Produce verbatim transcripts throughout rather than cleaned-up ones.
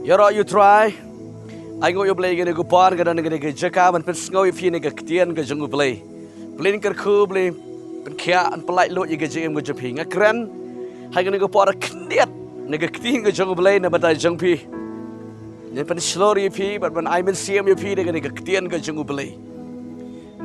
Ïaroh ïa U Trai. Ai nguh ïa U Blei ïa kane ka por, ka don kane ka jaka ban pynsngew ïa phi na ka ktien ka jong U Blei. Blei un kyrkhu, Blei un pynkhiah, un pyllait lut ïa ka jingim ka jong phi. Nga kren ha kane ka por khyndiat na ka ktien ka jong U Blei na bynta jong phi. Ngan pynshlur ïa phi bad ban ai mynsiem ïa phi da kane ka ktien ka jong U Blei.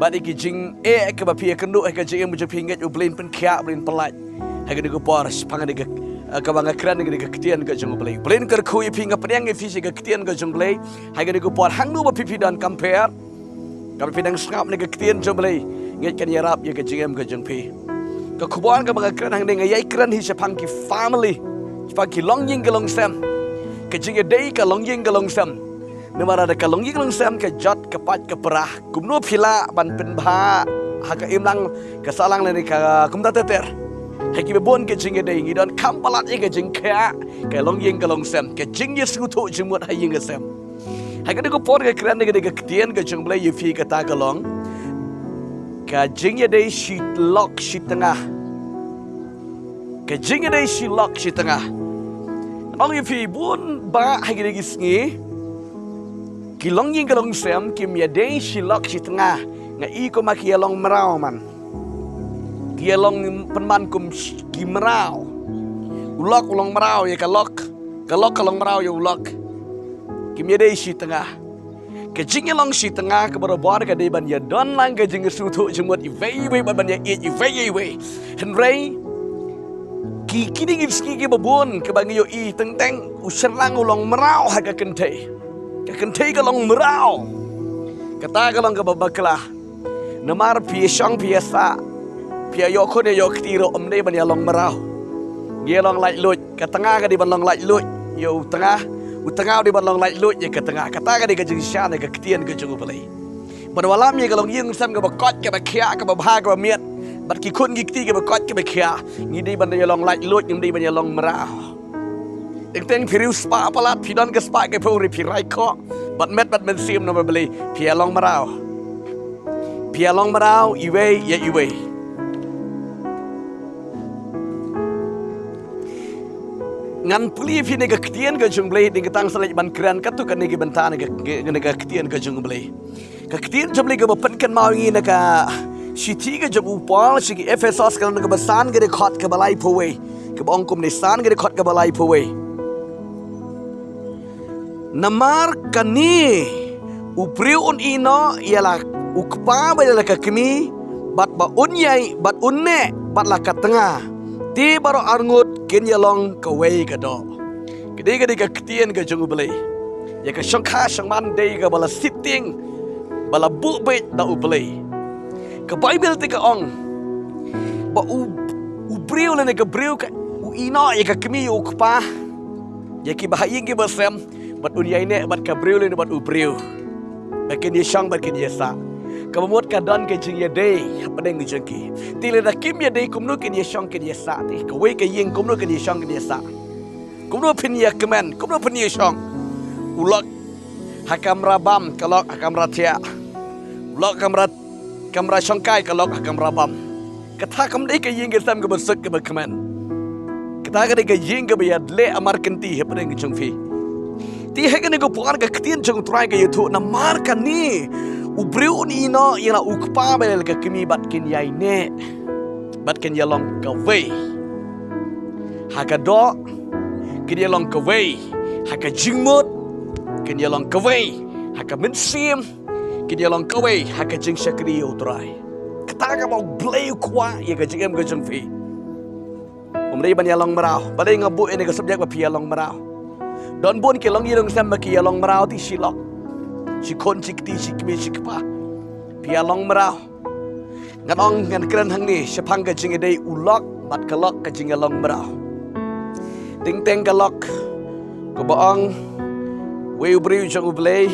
Bad ïa ki jingeh kaba phi ïakynduh ha ka jingim jong phi, ngeit U Blei un pynkhiah, Blei un pyllait ha kane ka por shaphang kane ka, eh, kaba nga kren kane ka ktien ka jong U Blei. Blei un kyrkhu ïa phi, nga pdiang ïa phi sha ka ktien ka jong U Blei ha kane ka por. Hangno ba phi, phi don, kam pher, kaba phi dang sngap na ka ktien jong U Blei, ngeit kan ïarap ïa ka jingim ka jong phi. Ka khubor kaba nga kren hangne, nga ïai kren hi shaphang ki family, shaphang ki longïing ki longsem. Ka jingïadei ka longïing ka longsem. Namar lada ka longïing longsem ka jot ka pait ka pra, kumno phi lah ban pynbha ha ka imlang, ka sahlang lane ka kumta ter ter? Ha kiba bun ka jingïadei ngi don kham palat ïa ka jingkhiah ka longïing ka longsem, ka jingïasngewthuh jingmut ha ïing ha sem. Ha kane ka por nga kren ïa kane ka ktien ka jong U Blei ïa phi, kata ka long ka jingïadei shi lok shi tnga. Ka jingïadei shi lok shi tnga. Ong ïa phi, bun bah ha kine ki sngi ki longïing ki longsem kim ïadei shi lok shi tnga. Nga i kumba ki ïa long mraw man. Ki ïa long pynban kum sh-, ki mraw. U lok u long mraw ïa ka lok, ka lok ka long mraw ïa u lok. Kim ïadei shi tnga. Ka jingïalong shi tnga ka barabor ka dei ban ïadon lang ka jingsngewthuh jingmut iwei iwei bad ban ïaieit iwei iwei. Hynrei ki, kine ki sngi kiba bun kaba ngi ïohi teng teng u shynrang u long mraw ha ka kynthei. Ka kynthei ka long mraw. Kata ka long kaba bakla. Namar phi ïashong phi ïasah, phi ïa ïoh khun ïa ïoh kti ruh, ym dei ban ïalong mraw. Ngi ïalong laitluid. Ka tnga ka dei ban long laitluid ïa u tnga. U tnga u dei ban long laitluid ïa ka tnga. Kata ka dei ka jingshisha na ka ktien ka jong U Blei. Ban wallam ïa ka longïing longsem kaba koit kaba khiah, kaba bha kaba miat, bad ki khun ki kti kaba koit kaba khiah, ngi dei ban ïalong laitluid, ngim dei ban ïalong mraw. Teng teng phi riewspah palat, phi don ka spah ka phew, hynrei phi rai khoh bad met bad mynsiem namar balei? Phi ïalong mraw. Phi ïalong mraw iwei ïa iwei. Ngan pule ïa phi na ka ktien ka jong U Blei, dang katba nga sa leit ban kren katto katne ki bynta na ka, na ka ktien ka jong U Blei. Ka ktien jong U Blei kaba pynkynmaw ïa ngi na ka shithi ka jong u Paul sha ki Ephesos, ka lynnong kaba san, ka dkhot kaba laiphew wei. Kaba ong kumne, san, ka dkhot kaba laiphew wei. Namar kane u briew un ïehnoh ïa la u kpa bad ïa la ka kmie, bad ba un ïaineh bad un neh bad la ka tnga, te baroh arngut kin ïalong kawei ka doh. Ka dei, ka dei ka ktien ka jong U Blei. Ïa ka shongkha shongman dei kaba la siteng, ba la buh beit da U Blei. Ka Baibl te ka ong ba u, u briew lane ka briew ka, u ïehnoh ïa ka kmie ïa u kpa, ïa kiba ha ïing kiba sem, bad un ïaineh bad ka briew lane bad u briew. Ba kin ïashong bad kin ïasah. Kaba mut ka don ka jingïadei hapdeng jong ki. Te lada kim ïadei kumno kin ïashong kin ïasah? Te kawei ka ïing kumno kin ïashong kin ïasah? Kumno phin ïakmen, kumno phin ïashong? U lok ha kamra bam, ka lok ha kamra thiah. U lok kamra, kamra shongkai, ka lok ha kamra bam. Kata kam dei ka ïing ka sem kaba suk kaba kmen. Kata ka dei ka ïing kaba ïaleh amar kynti hapdeng jong phi. Te ha kane ka por ka ktien jong U Trai ka ïathuh, namar kane u briew un ïehnoh ïa la u kpa bad ïa la ka kmie bad kin ïaineh, bad kin ïalong kawei ha ka doh, kin ïalong kawei ha ka jingmut, kin ïalong kawei ha ka mynsiem, kin ïalong kawei ha ka jingshakri ïa U Trai. Kata kaba U Blei u kwah ïa ka jingim ka jong phi. Ym dei ban ïalong mraw. Balei nga buh ïa kane ka subject ba phi ïalong mraw? Don bun ki longïing longsem ba ki ïalong mraw, te shi lok, shi khun shi kti, shi kmie shi kpa. Phi ïalong mraw. Ngan ong, ngan kren hangne shaphang ka jingïadei u lok bad ka lok, ka jingïalong mraw. Teng teng ka lok kaba ong uwei u briew jong U Blei,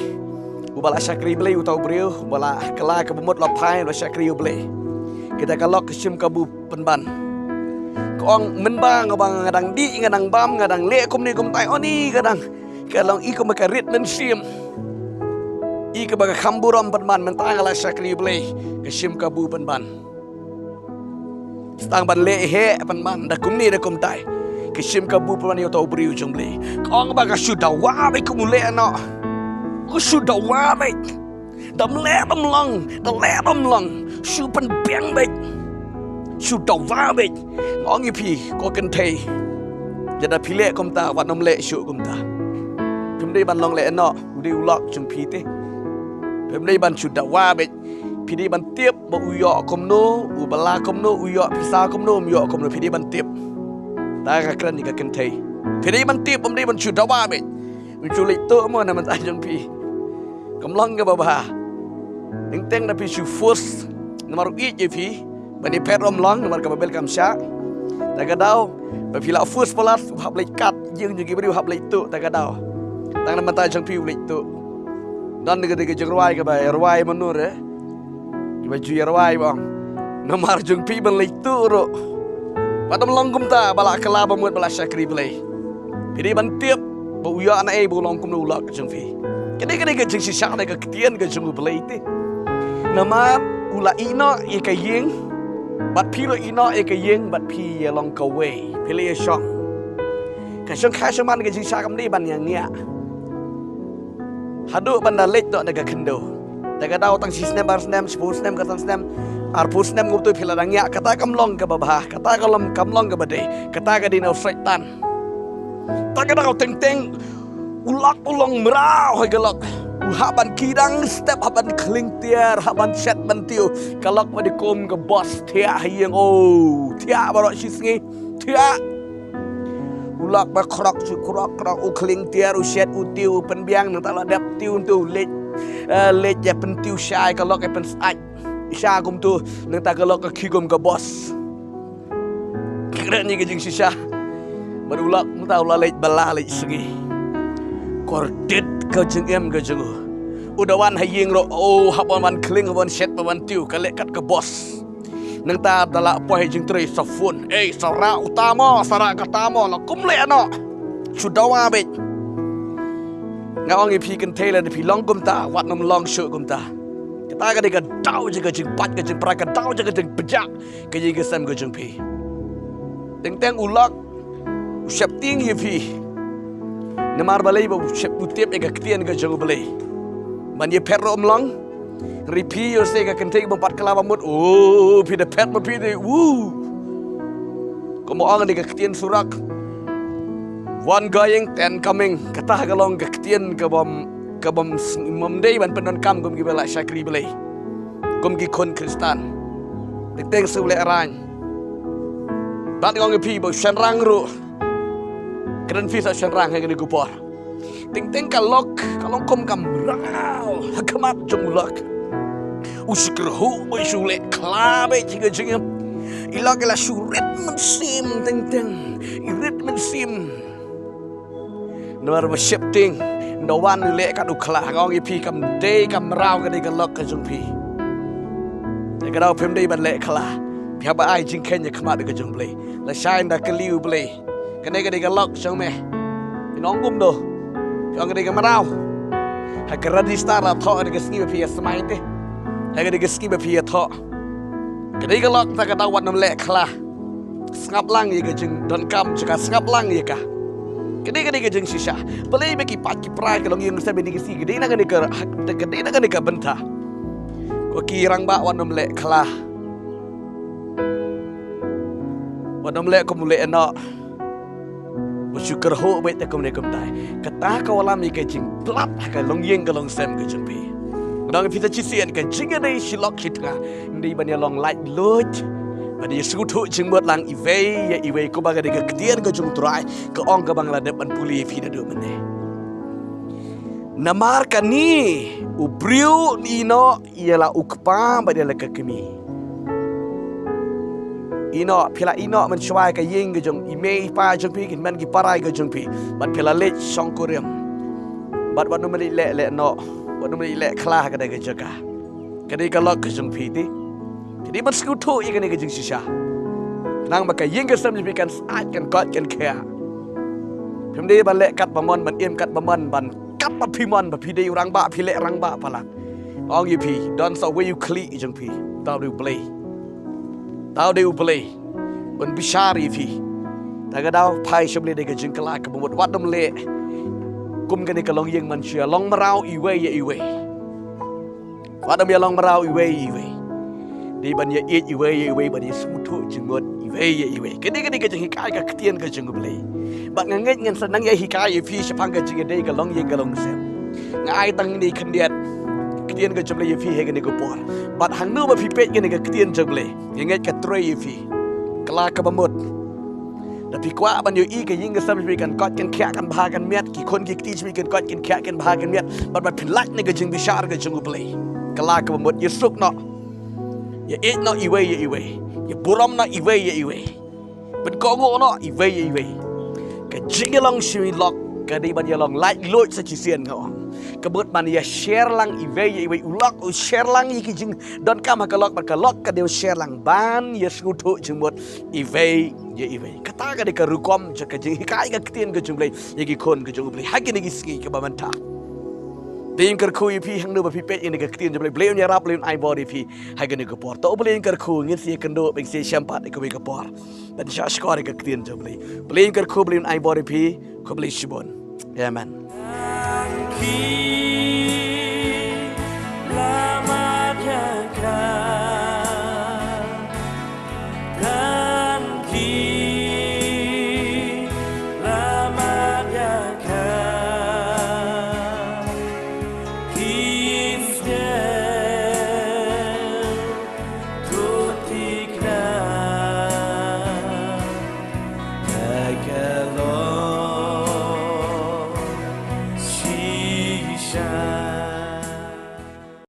uba la shakri Blei, uta u briew uba la kylla kaba mut la phai, la shakri U Blei. Kita ka lok ka shim kabu pynban. Ka ong, mynba nga ba nga dang dih, nga dang bam, nga dang leh kumne kumtai, oni ka dang, ka long i kumba ka rit mynsiem, i kaba ka kham burom pynban, mynta nga la shakri Blei, ka shim kabu pynban. Sdang ban leh heh pynban da kumne da kumtai. Ka shim kabu pynban ïa uta u briew jong U Blei. Ka ong ba ka shu dawa beit kum u leh noh. Ka shu dawa beit. Dam leh dam long, da leh dam long. Shu pynbiang beit. Shu dawa beit. Nga ong ïa phi, ko kynthei. Lada phi leh kumta, wat nym leh shuh kumta. Phim dei ban long leh noh, u dei u lok jong phi te. Phim dei ban shu dawa beit. Phi dei ban tip ba u ïoh kumno, u bylla kumno, u ïoh pisa kumno, um ïoh kumno, phi dei ban tip. Ta ka kren ïa ka kynthei. Phi dei ban tip, um dei ban shu dawa beit. Um shu leit tuh mo na bynta jong phi. Kam long kaba bha. Teng teng da phi shu force. Namar u ïeit ïa phi. Ban ïa phet ruh um long, namar ka Baibl kam shah. Ta ka daw ba phi la force palat, u hap leit kat, ïing jong ki briew u hap leit tuh, ta ka daw. Tang na bynta jong phi u leit tuh. Don ka dei ka jingrwai kaba ïa rwai mano re. Kiba ju ïa rwai ba ong, namar jong phi ban leit tuh ruh. Wat nym long kumta, ba la kylla ba mut ba la shakri Blei. Phi dei ban tip ba u ïoh na ei ba u long kumno u lok jong phi. Kane kane ka jingshisha na ka ktien ka jong U Blei te. Namar u la ïeh noh ïa ka ïing, bad phi ruh ïeh noh ïa ka ïing, bad phi ïa long kawei. Phi la ïa shong. Ka shong ka shong man ka jingshisha kam dei ban ïa ngiah. Haduh ban da leit noh na ka khyndew. Ta ka daw tang shi snem, ar snem, shiphew snem, khatsan snem, arphew snem, kumto phi la dang ïa, kata kam long kaba bha, kata ka long, kam long kaba dei, kata ka dei na u Soitan. Ta ka daw teng teng, u lok u long mraw ha ka lok. U hap ban kidang step, hap ban khling tiar, hap ban shet ban tiew. Ka lok ba dei kum ka boss thiah ha ïing, oh, thiah baroh shi sngi. Thiah. U lok ba khrok shu khrok khrok, u khling tiar, u shet, u tiew, u pynbiang, nangta la dep tiew, nangta u leit, eh, leit ïa pyntiew shai, ka lok ïa pynsait. Sha kumto, nangta ka lok ka khie kum ka boss. Kren ïa ka jingshisha. Bad u lok, nangta u la leit bylla leit sngi. Kordit ka jingim ka jong u. U da wan ha ïing ruh, oh, hap ban khling, hap ban shet, hap ban tiew, ka leh kat ka boss. Nangta da la poi ha jingtrei sa phone. Ei, sa rah uta mo, sa rah kata mo, la kum leh noh. Shu dawa beit. Nga ong ïa phi kynthei lada phi long kumta, wat nym long shuh kumta. Kata ka dei ka daw jong ka jingpait, ka jingpra, ka daw jong ka jingbjah, ka ïing ka sem ka jong phi. Teng teng u lok u sheptieng ïa phi. Namar balei? Ba u shep, u tip ïa ka ktien ka jong U Blei. Ban ïa phet ruh um long. Hynrei phi ïoh sei ka kynthei bym pat kylla ba mut. Oh, phi da phet ma phi dei. Uh. Kumba ong ïa ka ktien surok. One going, ten coming. Kata ka long ka ktien ka bym, ka bym s-, bym dei ban pyndonkam kum kiba la shakri Blei. Kum ki khun Khristan. Teng teng shu leh rang. Bad nga ong ïa phi ba u shynrang ruh. Kren phi sa u shynrang ha kane ka por. Teng teng ka lok, ka long kum ka mraw ha khmat jong u lok. U shu kyrhuh bad u shu leh khla bad ka jingim. I lok i la shu rit mynsiem teng teng. I rit mynsiem. Namar ba sheptieng, ynda wan u leh kat u khla, nga ong ïa phi kam dei ka mraw ka dei ka lok ka jong phi. Ïa ka daw phim dei ban leh khla. Phi hap ban ai jingkheiñ ïa khmat ka jong U Blei. Lashai ynda kylli U Blei. Kane ka dei ka lok jong me. Phin ong kumno? Phi ong ka dei ka mraw. Ha ka register la thoh ka dei ka sngi ba phi ïa smai te. Ha ka dei ka sngi ba phi ïa thoh. Ka dei ka lok, ta ka daw wat nym leh khla. Sngap lang ïa ka jingdonkam jong ka, sngap lang ïa ka. Ka dei, ka dei ka jingshisha. Balei ba ki pait ki pra ki longïing sem ïa ka sngi, ka dei na kane ka, ka dei na kane ka bynta. Ko ki rangbah wat nym leh khla. Wat nym leh kum u leh noh. Wat shu kyrhuh beit te kumne kumtai. Kata ka wallam ïa ka jingpynlait ha ka longïing ka longsem ka jong phi. Nga ong ïa phi sa shisien ka jingïadei shi lok shi tnga. Ym dei ban ïa long laitluid. Ban ïa sngewthuh jingmut lang iwei ïa iwei kumba ka dei ka ktien ka jong U Trai. Ka ong kaba nga la dep ban pule ïa phi naduh mynne. Namar kane u briew un ïeh noh ïa la u kpa bad ïa la ka kmie. Ïeh noh, phi la ïeh noh mynshuwa ïa ka ïing ka jong i mei i pa jong phi, ki hynmen ki para ka jong phi. Bad phi la leit shongkurim. Bad wat nym leit leh leh noh. Wat nym leit leh khla ha kata ka jaka. Ka dei ka lok ka jong phi te. Phi dei ban sngewthuh ïa kane ka jingshisha. Khnang ba ka ïing ka sem jong phi kan sait, kan koit, kan khiah. Phim dei ban leh kat ba mon, ban im kat ba mon, ban kat ba phi mon, ba phi dei u rangbah, phi leh rangbah palat. Ong ïa phi, don sa uwei u khlieh jong phi. Uta u dei U Blei. Uta u dei U Blei. Un bishar ïa phi. Ta ka daw phai sha U Blei da ka jingkylla kaba mut, wat nym leh kum kane ka longïing mynsiem, long mraw iwei ïa iwei. Wat nym ïa long mraw iwei ïa iwei. Dei ban ïa ïeit iwei ïa iwei, ban ïa sngewthuh jingmut iwei ïa iwei. Kane, kane ka jinghikai ka ktien ka jong U Blei. Bad nga ngeit ngan sa nang ïa hikai ïa phi shaphang ka jingïadei ka longïing ka longsem. Nga ai tang kine khyndiat ktien ka jong U Blei ïa phi ha kane ka por. Bad hangno ba phi peit kane ka ktien jong U Blei, nga ngeit ka trei ïa phi. Kylla kaba mut. Da phi kwah ban ïohi ka ïing ka sem jong phi kan koit kan khiah kan bha kan miat, ki khun ki kti jong phi kan koit kan khiah kan bha kan miat, bad ba phin lait na ka jingbishar ka jong U Blei. Kylla kaba mut, ïa suk noh. Ïa ïeit noh iwei ïa iwei. Ïa burom noh iwei ïa iwei. Pynkohnguh noh iwei ïa iwei. Ka jingïalong shu lok ka dei ban ïalong laitluid sa shisien, nga ong. Ka mut ban ïa share lang iwei ïa iwei, u lok u share lang ïa ki jingdonkam ha ka lok, bad ka lok ka dei u share lang ban ïa sngewthuh jingmut iwei ïa iwei. Kata ka dei ka rukom jong ka jinghikai ka ktien ka jong U Blei ïa ki khun ka jong U Blei ha kine ki sngi kiba mynta. Te nga kyrkhu ïa phi hangno ba phi peit ïa kane ka ktien jong U Blei, U Blei un ïarap, U Blei un ai bor ïa phi ha kane ka por. To U Blei, nga kyrkhu, ngin sa ïakynduh, ngin sa ïashem pat ha kawei ka por ban shah shkor ïa ka ktien jong U Blei. U Blei, nga kyrkhu, U Blei un ai bor ïa phi. Khublei shibun. Amen.